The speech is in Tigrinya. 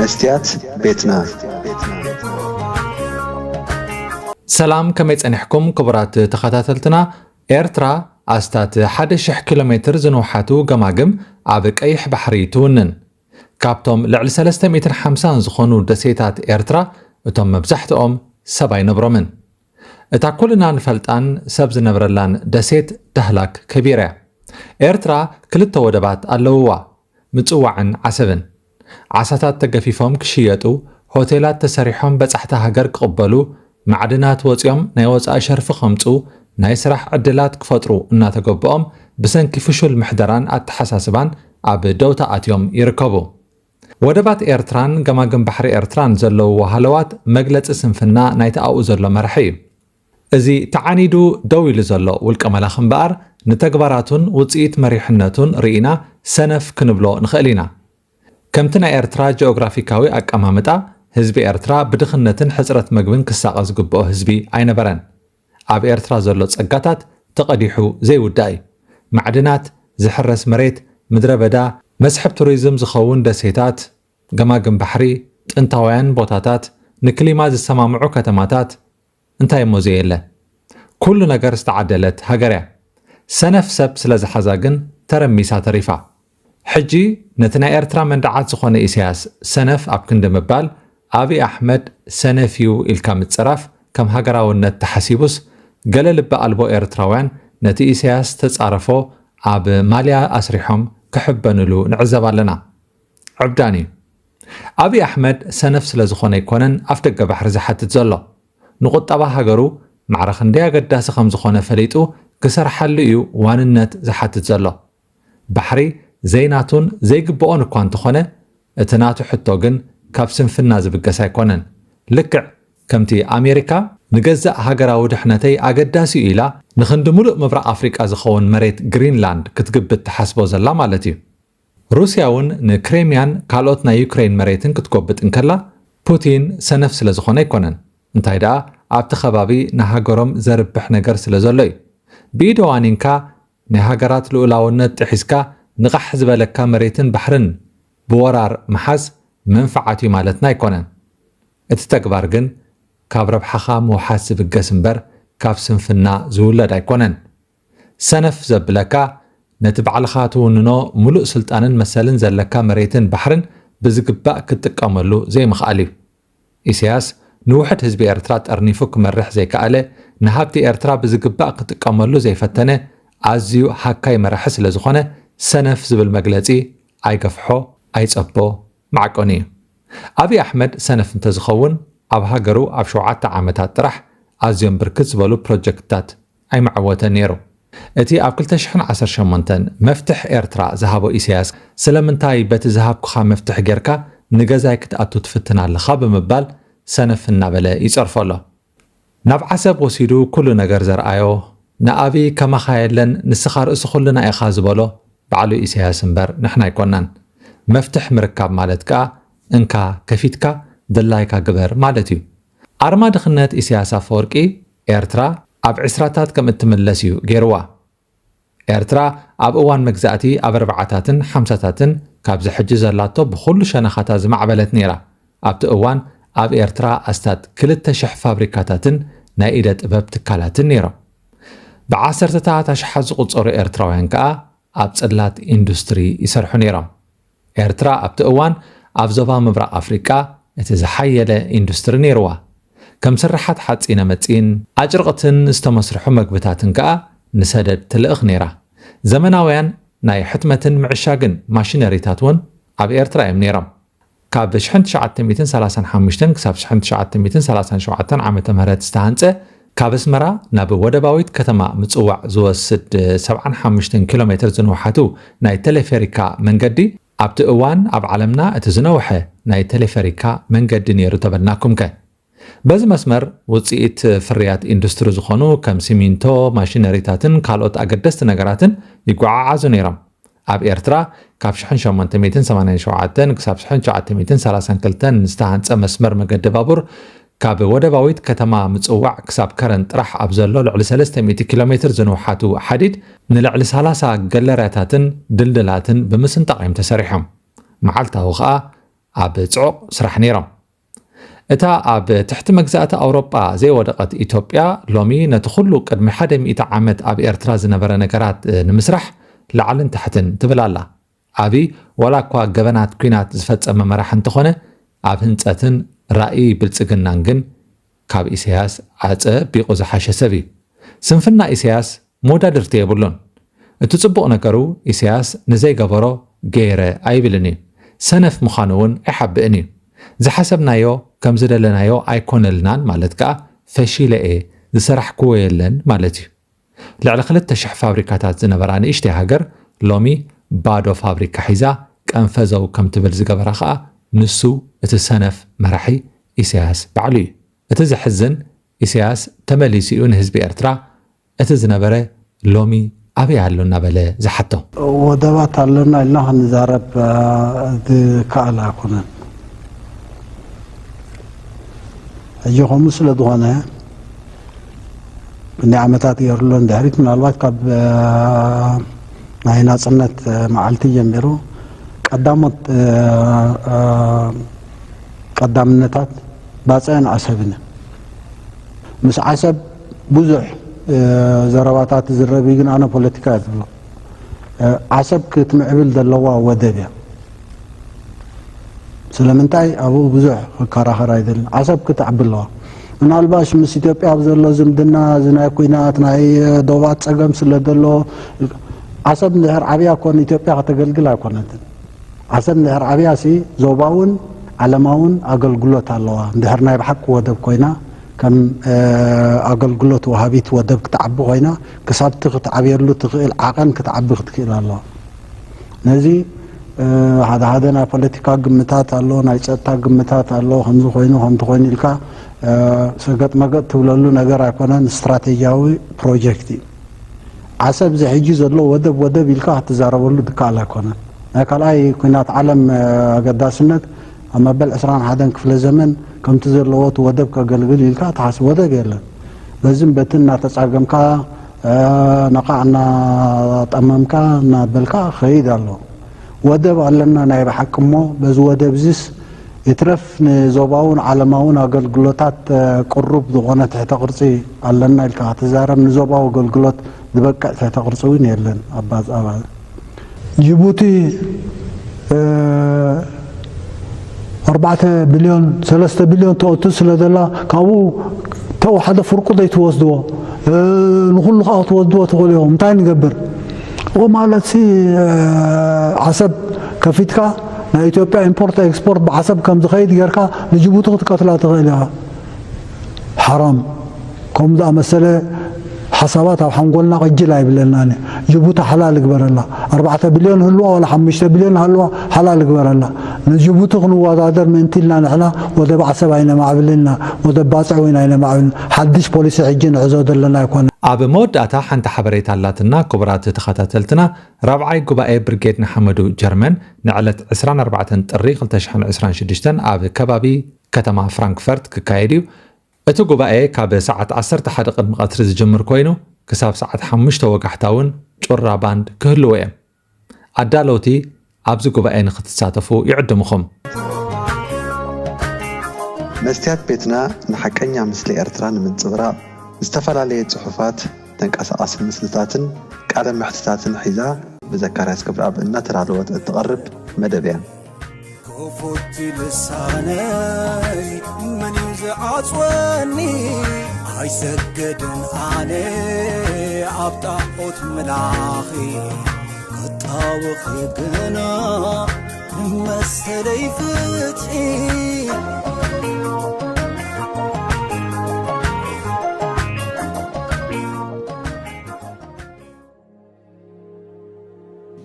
መስትያት ቤትና። ሰላም፣ ከመይ ጸኒሕኩም ክቡራት ተኸታተልትና? ኤርትራ ኣስታት ሓደ ሽሕ ኪሎ ሜትር ዝንውሓቱ ገማግም ኣብ ቀይሕ ባሕሪ ትውንን። ካብቶም ልዕሊ ሰለስተ ሚእትን ሓምሳን ዝኾኑ ደሴታት ኤርትራ፣ እቶም መብዛሕትኦም ሰብ ኣይነብሮምን። እታ ኩልና ንፈልጣን ሰብ ዝነብረላን ደሴት ዳህላክ ከቢራ እያ። ኤርትራ ክልተ ወደባት ኣለውዋ፣ ምጽዋዕን ዓሰብን። ዓሳታት ተገፊፎም ክሽየጡ፣ ሆቴላት ተሰሪሖም በጻሕቲ ሃገር ክቕበሉ፣ ማዕድናት ወጺኦም ናይ ወጻኢ ሸርፊ ከምጹ፣ ናይ ስራሕ ዕድላት ክፈጥሩ እናተገብኦም ብሰንኪ ፍሹል ምሕደራን ኣተሓሳስባን ኣብ ደውታ ኣትዮም ይርከቡ። ወደባት ኤርትራን ገማግም ባሕሪ ኤርትራን ዘለውዎ ሃለዋት መግለጺ ስንፍና ናይቲ ኣብኡ ዘሎ መራሒ እዩ። እዚ ተዓኒዱ ደው ኢሉ ዘሎ ውልቀ መላኺ እምበኣር፣ ንተግባራቱን ውጽኢት መሪሕነቱን ርኢና ሰነፍ ክንብሎ ንኽእል ኢና። ከምቲ ናይ ኤርትራ ጂኦግራፊካዊ ኣቀማምጣ፣ ህዝቢ ኤርትራ ብድኽነትን ሕጽረት መግብን ክሳቐ ዝግብኦ ህዝቢ ኣይነበረን። ኣብ ኤርትራ ዘሎ ጸጋታት ተቐዲሑ ዘይውዳእ እዩ። ማዕድናት፣ ዝሕረስ መሬት፣ ምድረ በዳ፣ መስሕብ ቱሪዝም ዝኸውን ደሴታት፣ ገማግም ባሕሪ፣ ጥንታውያን ቦታታት፣ ንክሊማ ዝሰማምዑ ከተማታት፣ እንታይ እሞ ዘየለ? ኩሉ ነገር ዝተዓደለት ሃገር እያ። ሰነፍ ሰብ ስለ ዝሓዛ ግን ተረሚሳ ተሪፋ። ሕጂ ነቲ ናይ ኤርትራ መንደዓት ዝኾነ ኢሳያስ ሰነፍ ኣብ ክንዲ ምባል፣ ኣብይ ኣሕመድ ሰነፍ እዩ ኢልካ ምጽራፍ ከም ሃገራውነት ተሓሲቡስ፣ ገለ ልቢ ኣልቦ ኤርትራውያን ነቲ ኢሳያስ ተጻረፎ ኣብ ማልያ ኣስሪሖም ክሕበንሉ ንዕዘብ ኣለና። ዕብዳን እዩ። ኣብይ ኣሕመድ ሰነፍ ስለ ዝኾነ ኣይኮነን ኣፍደገ ባሕሪ ዝሓትት ዘሎ። ንቁጠባ ሃገሩ ማዕረ ክንደይ ኣገዳሲ ከም ዝኾነ ፈሊጡ ክሰርሓሉ እዩ ዋንነት ዝሓትት ዘሎ። ባሕሪ ዘይናቱን ዘይግብኦን እኳ እንተኾነ፣ እቲ ናቱ ሕቶ ግን ካብ ስንፍና ዝብገስ ኣይኮነን። ልክዕ ከምቲ ኣሜሪካ ንገዛእ ሃገራዊ ድሕነተይ ኣገዳሲ እዩ ኢላ ንክንዲ ሙሉእ ምብራቕ ኣፍሪቃ ዝኸውን መሬት ግሪንላንድ ክትግብት ትሓስቦ ዘላ ማለት እዩ። ሩስያ እውን ንክሬምያን ካልኦት ናይ ዩክሬን መሬትን ክትጎብጥ እንከላ፣ ፑቲን ሰነፍ ስለ ዝኾነ ኣይኮነን። እንታይ ደኣ ኣብቲ ከባቢ ንሃገሮም ዘርብሕ ነገር ስለ ዘሎ እዩ። ብኢደ ዋኒንካ ናይ ሃገራት ልኡላውነት ጥሒስካ ንቓሕ ዝበለካ መሬትን ባሕርን ብወራር ምሓዝ መንፍዓት እዩ ማለትና ኣይኮነን። እቲ ተግባር ግን ካብ ረብሓኻ ምውሓስ ዝብገስ እምበር ካብ ስንፍና ዝውለድ ኣይኮነን። ሰነፍ ዘብለካ ነቲ ባዕልኻ ትውንኖ ሙሉእ ስልጣንን መሰልን ዘለካ መሬትን ባሕርን ብዝግባእ ክትጥቀመሉ ዘይምኽኣል እዩ። ኢሳያስ ንውሑድ ህዝቢ ኤርትራ ጠርኒፉ ክመርሕ ዘይከኣለ፣ ንሃብቲ ኤርትራ ብዝግባእ ክጥቀመሉ ዘይፈተነ ኣዝዩ ሃካይ መራሒ ስለ ዝኾነ ሰነፍ ዝብል መግለጺ ኣይገፍሖ ኣይጸቦ ማዕቀኑ እዩ። ኣብይ ኣሕመድ ሰነፍ እንተዝኸውን ኣብ ሃገሩ ኣብ ሸውዓተ ዓመታት ጥራሕ ኣዝዮም ብርክት ዝበሉ ፕሮጀክትታት ኣይምዓወተን ነይሩ። እቲ ኣብ ክልተ ሽሕን ዓሰርተ ሸሞንተን መፍትሕ ኤርትራ ዝሃቦ ኢሳያስ ስለምንታይ በቲ ዝሃብኩኻ መፍትሕ ጌርካ ንገዛይ ክትኣቱ ትፍትን ኣለኻ ብምባል ሰነፍ እናበለ ይጸርፎ ኣሎ። ናብ ዓሰብ ወሲዱ ኩሉ ነገር ዘርኣዮ ንኣብይ ከማኻ የለን ንስኻ ርእሲ ኩልና ኢኻ ዝበሎ ባዕሉ ኢሳያስ እምበር ንሕና ኣይኮናን። መፍትሕ ምርካብ ማለት ከኣ እንካ ከፊትካ ድላይካ ግበር ማለት እዩ። ኣርማ ድኽነት ኢሳያስ ኣፈወርቂ ኤርትራ ኣብ ዕስራታት ከም እትምለስ እዩ ገይርዋ። ኤርትራ ኣብ እዋን መግዛእቲ ኣብ ኣርባዓታትን ሓምሳታትን ካብዚ ሕጂ ዘላቶ ብኹሉ ሸነኻታ ዝማዕበለት ነይራ። ኣብቲ እዋን ኣብ ኤርትራ ኣስታት ክልተ ሽሕ ፋብሪካታትን ናይ ኢደ ጥበብ ትካላትን ነይሮም። ብዓሰርተታት ኣሽሓት ዝቑጸሩ ኤርትራውያን ከኣ ኣብ ጽላት ኢንዱስትሪ ይሰርሑ ነይሮም። ኤርትራ ኣብቲ እዋን ኣብ ዞባ ምብራቕ ኣፍሪቃ እቲ ዝሓየለ ኢንዱስትሪ ነይርዋ። ከም ስርሓት ሓጺነ መጺን ኣጭርቕትን ዝተመስርሑ መግብታትን ከኣ ንሰደድ ትልእኽ ነይራ። ዘመናውያን ናይ ሕትመትን ምዕሻግን ማሽነሪታት እውን ኣብ ኤርትራ እዮም ነይሮም። ካብ ሽሕን ትሽዓተ ሚእትን ሰላሳን ሓሙሽተን ክሳብ ሽሕን ትሽዓተ ሚእትን ሰላሳን ሸውዓተን ዓመተ ምህረት ዝተሃንጸ፣ ካብ ኣስመራ ናብ ወደባዊት ከተማ ምጽዋዕ ዝወስድ ሰብዓን ሓሙሽተን ኪሎ ሜትር ዝንውሓቱ ናይ ቴሌፌሪካ መንገዲ፣ ኣብቲ እዋን ኣብ ዓለምና እቲ ዝነውሐ ናይ ቴሌፌሪካ መንገዲ ነይሩ ተበልናኩምከ። በዚ መስመር ውጽኢት ፍርያት ኢንዱስትሪ ዝኾኑ ከም ሲሚንቶ፣ ማሽነሪታትን ካልኦት ኣገደስቲ ነገራትን ይጓዓዓዙ ነይሮም። ኣብ ኤርትራ ካብ ሽሕን ሸሞንተ ሚእትን ሰማንያን ሸውዓተን ክሳብ ሽሕን ትሽዓተ ሚእትን ሰላሳን ክልተን ዝተሃንጸ መስመር መገዲ ባቡር ካብ ወደባዊት ከተማ ምጽዋዕ ክሳብ ከረን ጥራሕ ኣብ ዘሎ ልዕሊ ሰለስተ ሚእቲ ኪሎ ሜትር ዝንውሓቱ ሓዲድ ንልዕሊ ሰላሳ ገለርያታትን ድልድላትን ብምስንጣቕ እዮም ተሰሪሖም። መዓልታዊ ኸኣ ኣብ ጽዑቕ ስራሕ ነይሮም። እታ ኣብ ትሕቲ መግዛእቲ ኣውሮጳ ዘይወደቐት ኢትዮጵያ ሎሚ ነቲ ኩሉ ቅድሚ ሓደ ሚእቲ ዓመት ኣብ ኤርትራ ዝነበረ ነገራት ንምስራሕ ላዕልን ታሕትን ትብል ኣላ። ኣብይ ዋላ እኳ ገበናት ኲናት ዝፈጸመ መራሒ እንተኾነ ኣብ ህንጸትን ራእይ ብልጽግናን ግን ካብ ኢሳያስ ኣጸቢቑ ዝሓሸ ሰብ እዩ። ስንፍና ኢሳያስ መወዳድርቲ የብሉን። እቲ ጽቡቕ ነገሩ ኢሳያስ ንዘይገበሮ ገይረ ኣይብልን እዩ። ሰነፍ ምዃኑ እውን ኣይሓብእን እዩ። ዝሓሰብናዮ ከም ዝደለናዮ ኣይኮነልናን ማለት ከኣ ፈሺለ እየ ዝሰራሕክዎ የለን ማለት እዩ። ልዕሊ ክልተ ሽሕ ፋብሪካታት ዝነበራ ንእሽተይ ሃገር ሎሚ ባዶ ፋብሪካ ሒዛ ቀንፈዘው ከም ትብል ዝገበራ ከኣ ንሱ እቲ ሰነፍ መራሒ ኢሳያስ ባዕሉ እዩ። እቲ ዘሕዝን ኢሳያስ ተመሊሱ እዩ ንህዝቢ ኤርትራ እቲ ዝነበረ ሎሚ ኣበይ ኣሎ እናበለ ዝሓቶ። ወደባት ኣለና ኢልና ክንዛረብ ዝከኣል ኣይኮነን። ሕጂ ከምኡ ስለ ዝኾነ ክንደይ ዓመታት ገይሩ ኣሎ ንድሕሪት ምናልባት ካብ ናይ ናፅነት መዓልቲ ጀሚሩ ቀዳሞት ቀዳምነታት ባፅዕን ዓሰብን ምስ ዓሰብ ብዙሕ ዘረባታት ዝረብ ግን ኣነ ፖለቲካ እየ ዝብሎ። ዓሰብ ክትምዕብል ዘለዋ ወደብ እያ። ስለምንታይ ኣብኡ ብዙሕ ክከራኸር ኣይደልን። ዓሰብ ክትዓቢ ኣለዋ። ምናልባሽ ምስ ኢትዮጵያ ኣብ ዘሎ ዝምድና እዚ ናይ ኩናት ናይ ዶባት ፀገም ስለ ዘሎ ዓሰብ እንድሕር ዓብያ ኮን ኢትዮጵያ ከተገልግል ኣይኮነትን። ዓሰብ እንድሕር ዓብያ ሲ ዞባውን ዓለማውን ኣገልግሎት ኣለዋ። እንድሕር ናይ ብሓቂ ወደብ ኮይና ከም ኣገልግሎት ወሃቢት ወደብ ክትዓቢ ኮይና ክሳብቲ ክትዓብየሉ ትኽእል ዓቐን ክትዓቢ ክትክእል ኣለዋ። ነዚ ሓደ ሓደ ናይ ፖለቲካ ግምታት ኣሎ፣ ናይ ፀጥታ ግምታት ኣሎ። ከምዚ ኮይኑ ከምቲ ኮይኑ ኢልካ ሰገጥ መገጥ ትብለሉ ነገር ኣይኮነን። ስትራቴጂያዊ ፕሮጀክት እዩ። ዓሰብ እዚ ሕጂ ዘሎ ወደብ ወደብ ኢልካ ክትዛረበሉ ድከኣል ኣይኮነን። ናይ ካልኣይ ኩናት ዓለም ኣገዳስነት ኣብ መበል ዕስራን ሓደን ክፍለ ዘመን ከምቲ ዘለዎ እቲ ወደብ ከገልግል ኢልካ ትሓስብ ወደብ የለን። በዝን በትን እናተፃገምካ ነቓዕ እናጠመምካ እናበልካ ኸይድ ኣሎ። ወደብ ኣለና ናይ ብሓቂ እሞ በዚ ወደብ እዚስ ይትረፍ ንዞባውን ዓለማውን ኣገልግሎታት ቅሩብ ዝኾነ ትሕተ ቅርፂ ኣለና ኢልካ ክትዛረብ ንዞባዊ ኣገልግሎት ዝበቅዕ ትሕተ ቅርፂ እውን የለን። ኣባዝ ኣባል ጅቡቲ ኣርባዕተ ቢልዮን ሰለስተ ቢልዮን ተወቱ ስለ ዘላ ካብኡ ተው ሓደ ፍርቁ ዘይትወስድዎ ንኩሉ ከዓ ክትወስድዎ ትኽእሉ ኢኹም። እንታይ ንገብር ኡ ማለት ሲ ዓሰብ ከፊትካ ናይ ኢትዮጵያ ኢምፖርት ኤክስፖርት ብዓሰብ ከም ዝኸይድ ጌርካ ንጅቡቲ ክትቀትላ ትኽእል ኢኻ። ሓራም ከምኡ ዝኣመሰለ ሓሳባት ኣብ ሓንጎልና ቅጅል ኣይብለናን። ጅቡቲ ሓላል ግበረላ። ኣርባዕተ ቢልዮን ህልዋ ዋላ ሓሙሽተ ቢልዮን ሃልዋ ሓላል ግበረላ። ንጅቡቲ ክንወዳደር ምእንቲ ኢልና ንሕና ወደብ ዓሰብ ኣይነማዕብልን ኢና፣ ወደብ ባጽዕ እውን ኣይነማዕብልን። ሓድሽ ፖሊሲ ሕጂ ንሕዞ ዘለና ኣይኮነ። ኣብ መወዳእታ ሓንቲ ሓበሬታ ኣላትና ክቡራት ተኸታተልትና። ራብዓይ ጉባኤ ብርጌድ ንሓመዱ ጀርመን ንዕለት ዕስራን ኣርባዕተን ጥሪ ክልተ ሽሕን ዕስራን ሽዱሽተን ኣብ ከባቢ ከተማ ፍራንክፈርት ክካየድ እዩ። እቲ ጉባኤ ካብ ሰዓት ዓሰርተ ሓደ ቅድሚ ቀትሪ ዝጅምር ኮይኑ ክሳብ ሰዓት ሓሙሽተ ወጋሕታ እውን ጩራ ባንድ ክህልዎ እዮም። ኣዳለውቲ ኣብዚ ጉባኤ ንክትሳተፉ ይዕድምኹም። መስትያት ቤትና ንሓቀኛ ምስሊ ኤርትራ ንምንጽብራቕ ዝተፈላለየ ጽሑፋት፣ ተንቀሳቓሲ ምስልታትን ቃለ መሕትታትን ሒዛ ብዘካርያስ ክብረኣብ እናተዳለወት እትቐርብ መደብ እያ። ክፉት ልሳነይ መን እዩ ዝዓጽወኒ? ኣይሰግድን ኣነ ኣብ ጣዖት ምላኺ፣ ክጣወኺ ግና ንመሰለይ ፍትሒ።